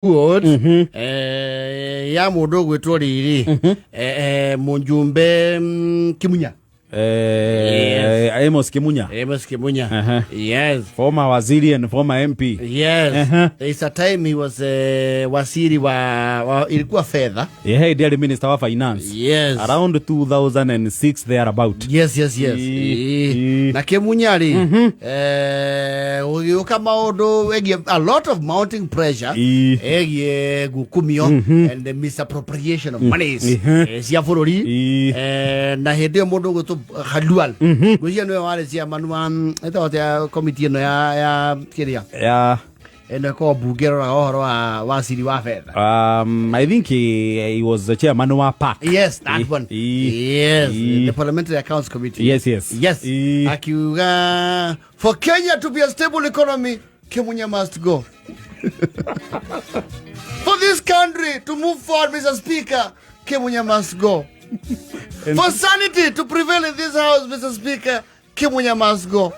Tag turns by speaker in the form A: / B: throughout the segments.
A: Good. Ya mundu ugwitwo riri munjumbe Kimunya.
B: Amos Kimunya.
A: Amos Kimunya. Yes.
B: Former waziri and former MP.
A: Yes. There is a time he was waziri wa ilikuwa fedha.
B: Yeah, he ndiarĩ minister wa finance. Around 2006 thereabout.
A: Yes. Na Kimunya rĩ, gũgĩũka maũndũ wĩgiĩ a lot of mounting pressure ĩgiĩ ngukumio and the misappropriation of monies cia bũrũri. Na hĩndĩ ĩyo mũndũ ũgwĩtwo Khalwal, ngwĩciria nĩwe warĩ chairman wa ĩtagwo atĩa committee ĩno ya kĩrĩa ĩno ĩkoragwo mbunge ĩroraga ũhoro wa ciri wa fedha.
B: I think he was the chairman wa PAC.
A: Yes, that one. Yes, the Parliamentary Accounts Committee.
B: Yes.
A: Akiuga, "For Kenya to be a stable economy, Kimunya must go. For this country to move forward, Mr. Speaker, Kimunya must go. For sanity to prevail in this house, Mr. Speaker, Kimunya must go."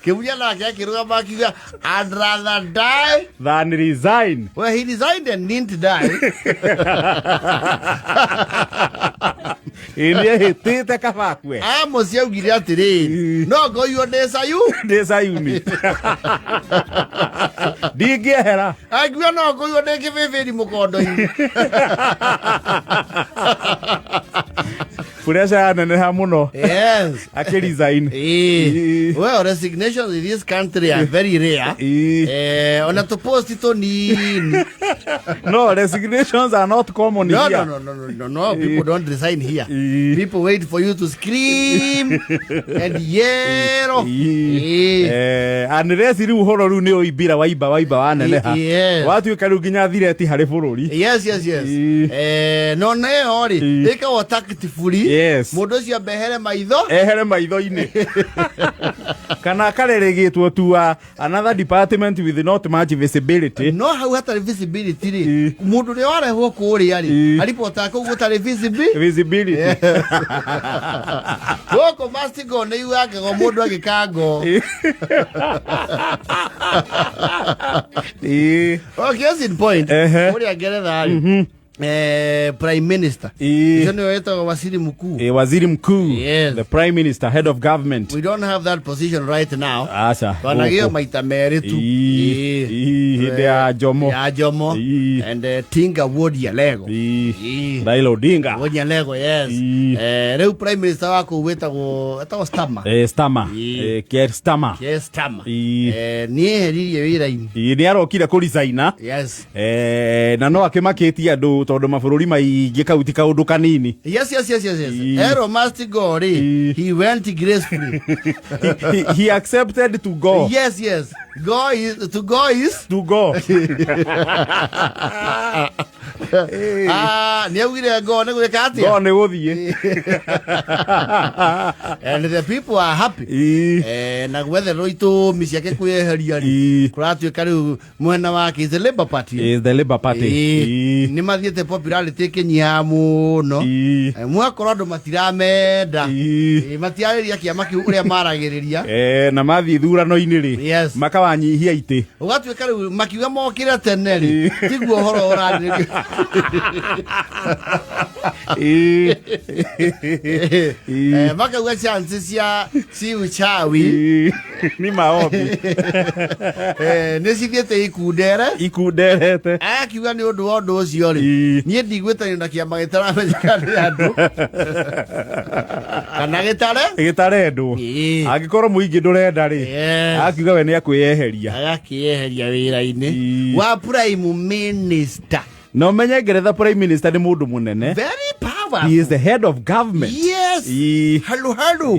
A: Kimunya nake akĩrũgama akiuga, "I'd rather die
B: than resign."
A: Well, he resigned and didn't die.
B: Ĩ nĩehĩtĩte kaba akue.
A: Amos augire atĩrĩrĩ, no ngoiyo ndĩ cayu.
B: Ndĩ Sayuni, ndingĩehera.
A: Akiuga no ngoiyo ndĩ kĩbĩbĩri mũkondo-inĩ.
B: Pressure yaneneha mũno, akĩresign.
A: Well, resignations in this country are very rare. Ona tũposti tũnini.
B: No, resignations are not common
A: No,
B: here.
A: No, people don't resign here. People wait for you to scream and yell.
B: Unless rĩu ũhoro rĩu nĩ ũimbira waimba waimba waneneha, watuĩka rĩu nginya thireti harĩ bũrũri.
A: Yes. No nayo rĩ, ĩkagwo tactfully. Mũndũ ũcio ambehere maitho.
B: Ehere maitho-inĩ kana akareregĩtwo to another department with not much visibility.
A: No hau hatarĩ visibility rĩ, mũndũ ũrĩa warehwo kũrĩa rĩ, aripotaga kũu gũtarĩ visibility.
B: Visibility.
A: Gũkũ mastigo nĩ iwakagwo mũndũ agĩkango. Oh, case in point, kũrĩa Ngeretha rĩ, prime minister ũcio nĩwe wĩtagwo waziri mkuu.
B: Waziri mkuu. The prime minister, head of government.
A: We don't have that position right now.
B: Aca.
A: Twanagĩo
B: gũkũ.
A: maita merĩ tu.
B: Hĩndĩ ya Jomo.
A: Ya Jomo and Tinga Wuod Alego.
B: Raila Odinga.
A: Wuod Alego, yes. Rĩu prime minister wa kũu wĩtagwo Starmer.
B: Starmer. Keir Starmer.
A: Yes, Starmer. Nĩeheririe wĩra-inĩ.
B: Nĩ arokire kũresigna. Na no akĩmakĩtie andũ tondũ mabũrũri maingĩ kau ti kaũndũ kanini.
A: Yes. Ero must go rĩ. He went gracefully.
B: He accepted to go.
A: Yes. Go is to go is
B: To go.
A: Ah, nĩ augire go nĩ gwĩka atĩa?
B: Go nĩ gũthiĩ.
A: And the people are happy. Na gwetherwo itũmi ciake kwĩyeheria rĩ, kũratuĩka rĩu mwena wake is the Labour Party.
B: Is the Labour Party.
A: Nĩ mathiĩte popularity ĩkĩnyiha mũno. Mwakorwo andũ matiramenda. Matiarĩria kĩama kĩu ũrĩa maragĩrĩria.
B: Na mathiĩ ithurano-inĩ rĩ, makawanyihia itĩ.
A: Ũgatuĩka rĩu makiuga mokĩre tene rĩ, tiguo ũhoro ũrarĩrĩrio. Makauga chance cia si uchawi.
B: Ni maombi.
A: Nĩ cithiĩte ikundere.
B: Ikunderete.
A: Akiuga nĩ ũndũ wa ũndũ ũcio rĩ, niĩ ndigwĩtanio na kĩama gĩtaramenyeka nĩ andũ kana gĩtare
B: gĩtarendwo. Angĩkorwo mũingĩ ndũrenda rĩ, akiuga we nĩ akwĩyeheria.
A: Agakĩeheria wĩra-inĩ wa prime minister.
B: Na ũmenye Ngeretha prime minister nĩ mũndũ mũnene.
A: Very powerful.
B: He is the head of government.
A: Halu halu.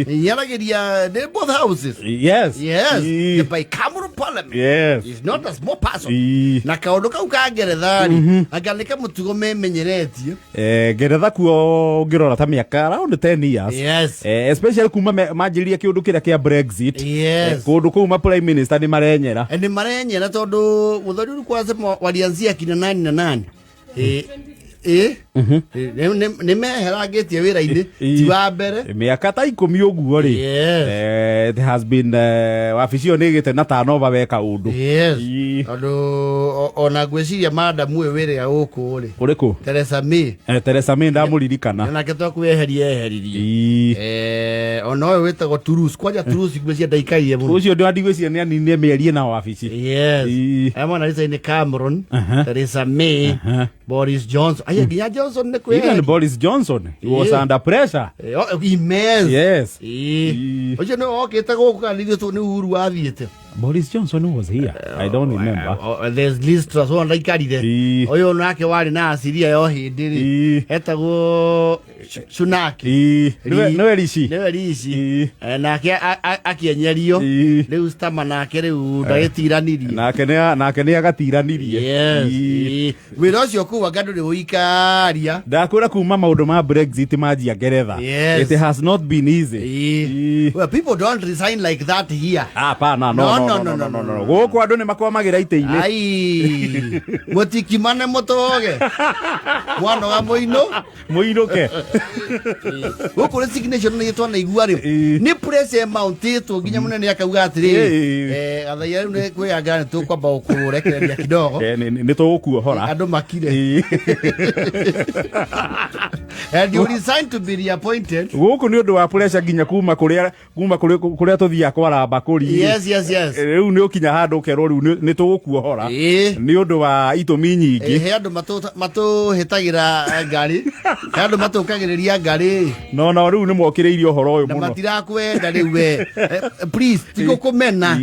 A: Yaragĩria nĩ both houses. Yes, the bicameral parliament. Is not a small person. Na kaũndũ kau ka Ngeretha rĩ, anga nĩ kamũtugo memenyeretie.
B: Ngeretha kuo ũngĩrora ta mĩaka around 10 years, especially kuma manjĩrĩria kĩũndũ kĩrĩa kĩa Brexit, kũndũ kũu ma prime minister nĩ marenyera.
A: Nĩ marenyera tondũ mũthoni ũrĩ kwasema walianzia kina nani na nani. Ĩ nĩ meherangĩtie wĩra-inĩ ti wa mbere.
B: Mĩaka ta 10 ũguo rĩ. It has been wabici ĩyo nĩ ĩgĩte na turnover weka ũndũ.
A: Tondũ ona ngwĩciria madamu ũyũ wĩrĩga gũkũ rĩ.
B: Ũrĩkũ?
A: Theresa May.
B: Theresa May ndamũririkana.
A: Nake twakweheria eheririe. Ona ũyũ wĩtagwo Truss, kwanja Truss ngwĩciria ndaikarire mũno.
B: Ũcio ndio ndigwĩciria nĩ aninire mĩeri ĩna wabici.
A: Yes. Aya mwana Lisa Cameron, Theresa May, Boris Johnson. Aya nginya Johnson nĩ
B: Even
A: kwĩheria.
B: Boris Johnson, he was under pressure.
A: Oh, immense.
B: Yes.
A: Ũcio nĩ wokĩte gũkũ kana ithuĩ nĩ Uhuru wathiĩte.
B: Boris Johnson was here. I don't remember.
A: Oh, there's Liz Truss ũyũ ndaikarire. Ũyũ nake warĩ na asiria ya o hĩndĩ rĩ. Etagwo Sunak.
B: Nĩwe Rishi.
A: Nĩwe Rishi. Nake akĩenyerio. Rĩu Starmer nake rĩu ndagĩtiranirie.
B: Nake nĩ agatiranirie.
A: Yes. Wĩra ũcio kũu anga ndũrĩ ũikaria.
B: Ndakwĩra kuma maũndũ ma Brexit manjia Ngeretha.
A: Yes.
B: It has not been easy.
A: Well, people don't resign like that here.
B: Hapana, no,
A: No,
B: no,
A: no,
B: no, no,
A: no,
B: no,
A: no,
B: no. Gũkũ andũ nĩ makwamagĩra itĩ-inĩ.
A: Ai. Mũtikimane mũtoge. Mwanoga mũinũ.
B: Mũinũke.
A: Gũkũ resignation nĩ twanaigua rĩ. Nĩ pressure ĩmountĩtwo nginya mũnene akauga atĩrĩrĩ. Gathaia rĩu nĩ kwĩyanga nĩ tũkwamba gũkũrekereria kidogo.
B: Nĩ tũgũkuohora.
A: Andũ makire. And you resign to be reappointed.
B: Gũkũ nĩ ũndũ wa pressure nginya kuma kũrĩa kuma kũrĩa tũthiaga kwara mbakũri.
A: Yes, yes, yes.
B: Rĩu nĩ ũkinya handũ ũkerwo rĩu nĩ tũgũkuohora. Nĩ ũndũ wa itũmi nyingĩ.
A: He andũ matũhĩtagĩra ngari. He andũ matũkagĩrĩria ngari.
B: No, no, rĩu nĩ mokĩrĩirie ũhoro ũyũ
A: Na
B: mũno.
A: matirakwenda rĩu we. Please, tigũkũmena.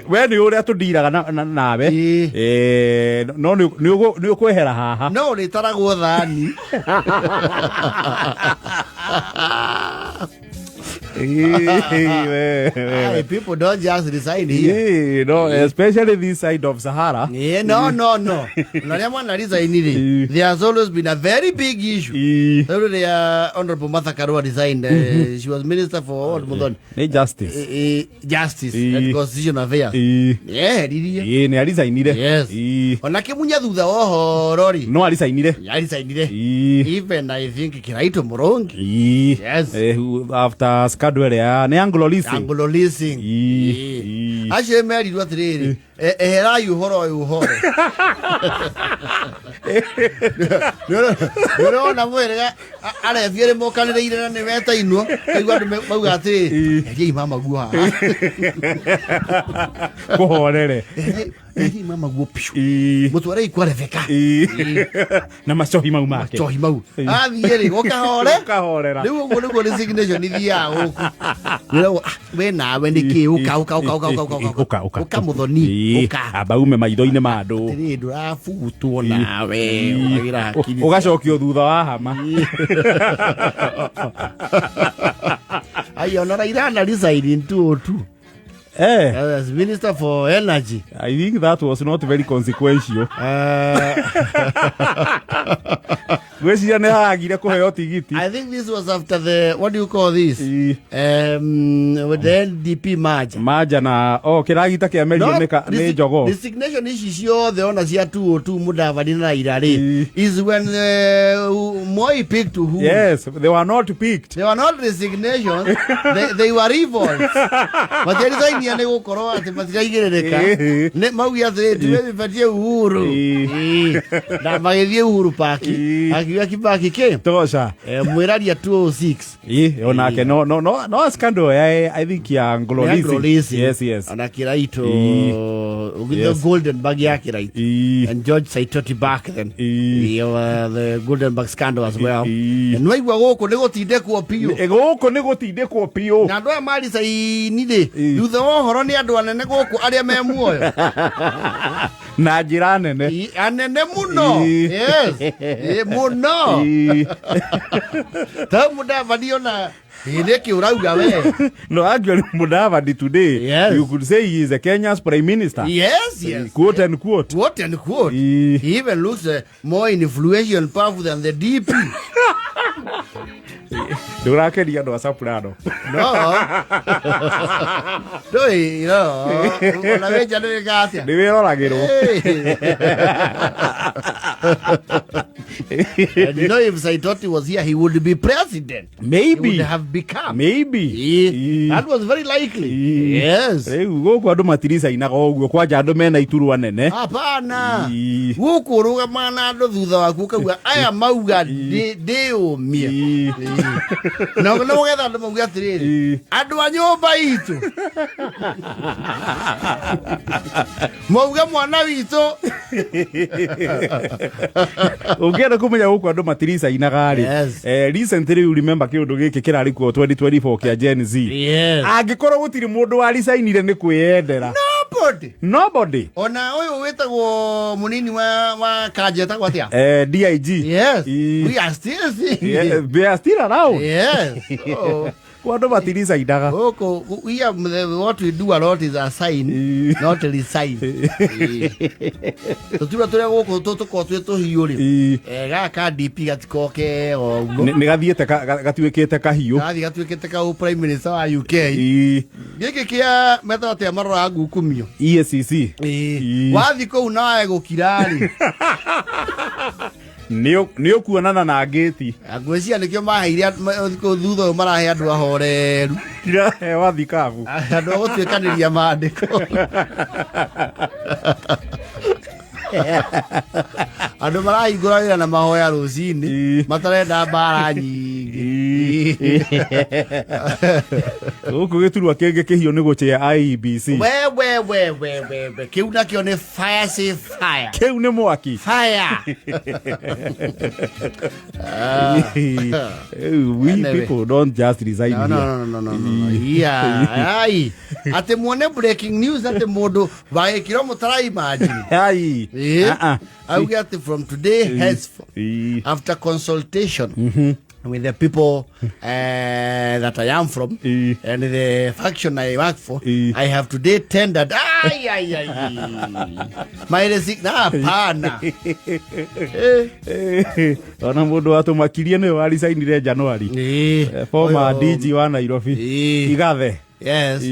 B: We nĩ ũrĩa tũndiraga nawe. No nĩ ũkwehera haha.
A: No ũrĩtaragwo thani. Aye, people don't just resign here.
B: Yeah, no, especially this side of Sahara.
A: Yeah, no, no, no. Na rĩa mwana resign rĩ, there has always been a very big issue. Rĩu rĩrĩa Honorable Martha Karua resigned, she was minister for what, Muthoni?
B: Nĩ justice.
A: Justice and Constitutional Affairs. Yeheririe.
B: Nĩ aresignire.
A: Yes. Ona Kĩmunya thutha wa ũhoro rĩ.
B: No aresignire.
A: Aresignire. Even I think Kiraito Mũrũngi. Yes.
B: After scandal ĩrĩa nĩ Anglo Leasing.
A: Anglo Leasing. Acio merirwo atĩrĩrĩ, eherai ũhoro ũyũ ũhoro. Nĩũrona mwĩrĩga arebia rĩ mokanĩrĩire na nĩ wetainwo, kaigua andũ mauga atĩrĩ, eheriai mama guo haha.
B: Kũhorere.
A: Eheriai mama guo piũ. Mũtwarei kwa Rebecca.
B: Na macohi mau make.
A: Macohi mau. Athiĩ rĩ, ũkahore.
B: Ũkahorera.
A: Rĩu ũguo nĩguo resignation ithiaga gũkũ. Wĩragwo, we nawe nĩkĩ? Ũka, ũka, ũka, ũka, ũka, ũka, ũka.
B: Ũka, ũka.
A: Ũka Mũthoni, ũka.
B: Amba ume maitho-inĩ ma andũ.
A: Atĩrĩrĩ, ndũrabutwo nawe, ũkagĩra hakiri.
B: Ũgacokio thutha wa hama.
A: Ai, ona Raila ana resign in 202. As Minister for Energy.
B: I think that was not very consequential. Gwĩciria nĩ aragire kũheo tigiti.
A: I think this was after the, what do you call this? With the NDP merger.
B: Merger na, oh, kĩragita kĩa merio
A: No,
B: nĩ jogoo.
A: Resignation ici ciothe ona cia 202 Mudavadi na Raila rĩ, is when Moi picked who?
B: Yes, they were not picked.
A: They were not resignations. They were revolts. Matiarisainia nĩ gũkorwo atĩ matiraigĩrĩrĩka. Nĩ mauge atĩrĩ, tumevipatie Uhuru. Na magĩthiĩ Uhuru Park. Akiuga Kibaki kĩ?
B: Tosha.
A: Mwĩraria 206.
B: Onake no, no, no, no scandal ya, I think ya Anglo
A: Ya Anglo
B: Leasing.
A: Leasing.
B: Yes, yes.
A: Ona Kiraito, with the
B: Yes.
A: Golden Bag ya Kiraito. And George Saitoti back then. The Golden Bag scandal as well. Nwaigua gũkũ nĩ gũtindĩkwo biũ.
B: Gũkũ nĩ gũtindĩkwo biũ.
A: Na andũ aya maricaini rĩ, thutha wa ũhoro nĩ andũ anene gũkũ arĩa me muoyo.
B: Na njĩra nene.
A: Anene mũno. Yes. Mũno. Ta Mudavadi ona nĩkĩ ũrauga we?
B: No, actually Mudavadi today,
A: Yes.
B: you could say he is a Kenya's prime minister.
A: Yes, yes.
B: Quote and quote.
A: Quote and quote. He even looks more influential and powerful than the DP.
B: Ndũrakeria andũ a Soprano.
A: No. Ndũĩ, no. Ona wenja ndũĩkaga atĩa?
B: Nĩ wĩroragĩrwo.
A: And you know, if Saitoti was here, he would be president.
B: Maybe.
A: He would have become.
B: Maybe.
A: Yeah. That was very likely. Yes.
B: Rĩu gũkũ andũ matiricainaga ũguo, kwanja andũ mena iturwa nene.
A: Hapana.
B: Ii.
A: Gũkũ ũrũgamaga na andũ thutha waku ũkauga aya mauga ndĩũmie. Na nĩgetha andũ mauge atĩrĩrĩ, andũ a nyũmba itũ mauge mwana witũ.
B: Ũngĩenda kũmenya gũkũ andũ matiricainaga rĩ, recently you remember kĩũndũ gĩkĩ kĩrarĩ kuo 2024 kĩa Gen Z? Angĩkorwo gũtirĩ mũndũ waricainire nĩ kwĩyendera.
A: Nobody.
B: Nobody.
A: Ona ũyũ wĩtagwo mũnini wa kanja etagwo atĩa?
B: DIG.
A: Yes. We are still seeing.
B: Yeah, they are still around.
A: Yes. Oh.
B: Kwa andũ matiricainaga.
A: Huko we are, what we do a lot is a sign, not a resign. Tũtura tũrĩa gũkũ tũkorwo twĩ tũhiũ rĩ, gaka ka DP gatikoke o ũguo.
B: Nĩ gathiĩte gatuĩkĩte kahiũ.
A: Gathiĩ gatuĩkĩte ka prime minister wa UK. Gĩkĩ kĩa metagwo atĩa, maroraga ngukumio?
B: EACC.
A: Wathiĩ kũu nawe gũkira rĩ,
B: Nĩ ũkuonana na ngĩti.
A: Ngwĩciria nĩkĩo maheire kũu thutha ũyũ, marahe andũ ahoreru.
B: Irahewa thikabu.
A: Andũ a gũtuĩkanĩria maandĩko, andũ marahingũra wĩra na mahoya rũcinĩ, matarenda mbara nyingĩ.
B: Gũkũ gĩturwa kĩngĩ kĩhiũ nĩ gũchĩa IEBC.
A: We we we we we we, kĩu nakĩo nĩ fire, say fire.
B: Kĩu nĩ mwaki.
A: Fire.
B: We
A: Anyway.
B: people don't just resign
A: No, no,
B: here.
A: no, no, no, no, no. Yeah, ai. Atĩ muone breaking news atĩ mũndũ wagĩkĩro mũtara imagine.
B: Ai. Ah, ah.
A: Auge atĩ from today henceforth, after consultation with the people that I am from and the faction I work for, I have today tendered, ai, ai, ai, my resignation. Hapana.
B: Ona mũndũ watũmakirie nĩwe waricainire January. Former
A: Ũyũ-
B: DG wa Nairobi. Igathe.
A: Yes.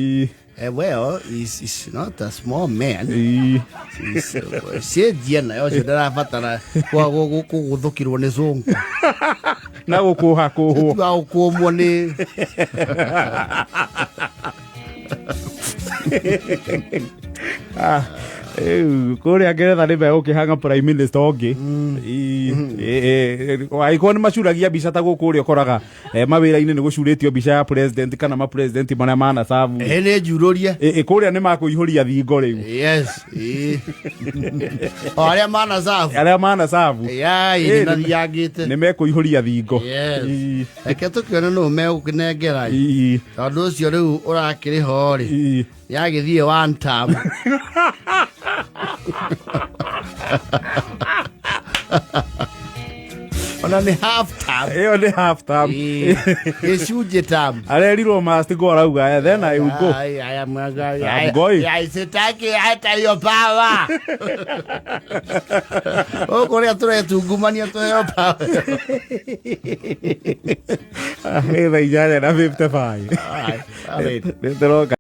A: Well, he's not a small man. Cienjia nayo ũcio ndarabatara kũgũthũkĩrwo nĩ cũngũ.
B: Na gũkũha kũhwo.
A: Tiga gũkũmwo nĩ
B: Ah, rĩu kũrĩa Ngeretha nĩ megũkĩhanga prime minister ũngĩ. Angĩkorwo nĩ macuragia mbica ta gũkũ ũrĩa ũkoraga mawĩra-inĩ nĩ gũcurĩtio mbica ya president kana ma president marĩa manacabu.
A: Ĩ, nĩ njurũrie.
B: Kũrĩa nĩ makũihũria thingo rĩu.
A: Yes, ĩ. O arĩa manacabu.
B: Arĩa manacabu.
A: Yai, nĩ mathiangĩte.
B: Nĩ mekũihũria thingo.
A: Yes. Reke tũkĩone nũ megũkĩnengera, tondũ ũcio rĩu ũrakĩrĩ ho rĩ, yagĩthiĩ one term. Ona nĩ half term.
B: Ĩyo nĩ half term.
A: Ĩ, gĩcunjĩ term.
B: Arerirwo must go, arauga, "Then I will go."
A: Ai, I am going.
B: I'm going.
A: I sitaki hata hiyo power. Gũkũ ũrĩa tũretungumania tũheo power.
B: Thaa 8:55.
A: Alright, alright.
B: Nĩ tũroka.